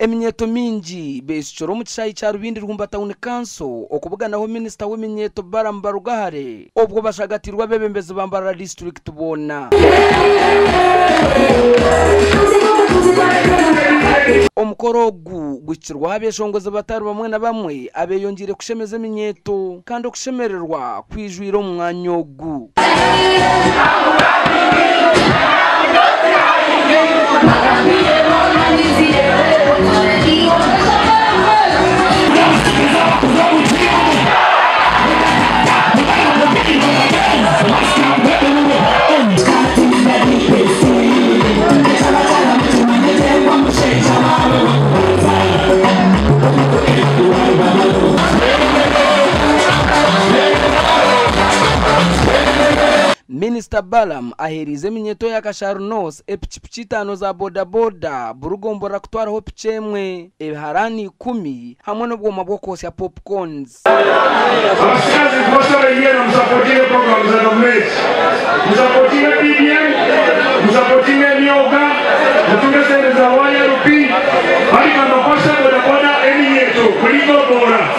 Eminyeeto mingi beeshukire omu kishaayi kya Rubindi Rwumba Town Council okubuganaho minisita w'eminyeeto Balaam Barugahare obwo bashagatirwe abeebembezi ba Mbarara disiturikiti boona. Omukoro ogu guhikirweho abeshongozi batari bamwe na bamwe abeyongyeire kushemeza eminyeeto kandi okushemererwa kwijwire omu mwanya ogu. Minisita Balaam aheereize eminyeeto ya Kasharu North epikipiki itaano za bodaboda buri gomborora kutwaraho piki emwe, ebiharaani ikumi hamwe n'obwoma bw'okwotsya popcorns. Abasigazi nkubasaba imwena musapotinge programu za gavumenti, musapotinge PDM, musapotinge emyoga, mutunge sente za YLP, barigamba kwasa bodaboda eminyeto buri gombora.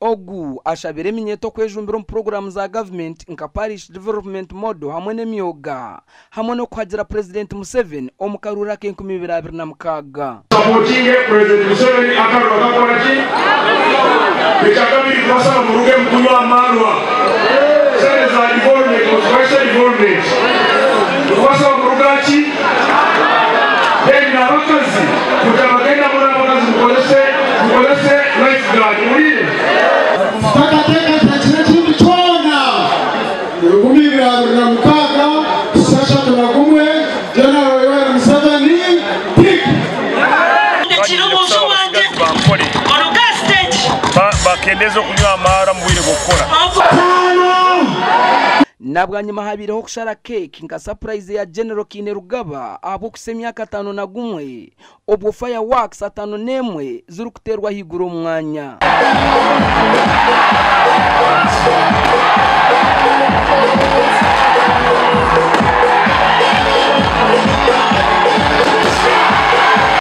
Ogu ashabire eminyeto okwejumbira omu puroguraamu za gavumenti nka Parish Development Model hamwe n'emyoga hamwe n'okuhagira Purezidenti Museveni omu karuuru ak'enkumi ibiri abiri na mukaaga. Sapotinge President Museveni akaruru akakora ki? Ekyakabiri kubasaba muruge mukunywa amarwa. Sente za development muzikozese development. Kubasaba muruga ki? Then abakazi mutabagenda muri abakazi mukozese mukozese lifeguard mulire. Takateekateekire ekintu kyona 2026 31 General Yoweri Museveni tik. Ndekire omuju wange oruga stage. Bakendeza okunywa amara mu bwire bw'okukora. Na bwanyima habireho okushara cake nka surprise ya General Kainerugaba ahabw'okuhisa emyaka 51 obwo fireworks 51 zirikuteerwa ahaiguru omu mwanya.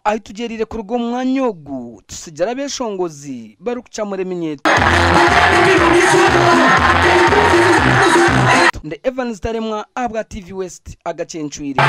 Ahu tugyereire kuruga omu mwanya ogu tutsigira abeshongozi barikucamura eminyeeto. Ndi Evans Taremwa ahabwa TV West agacencwire.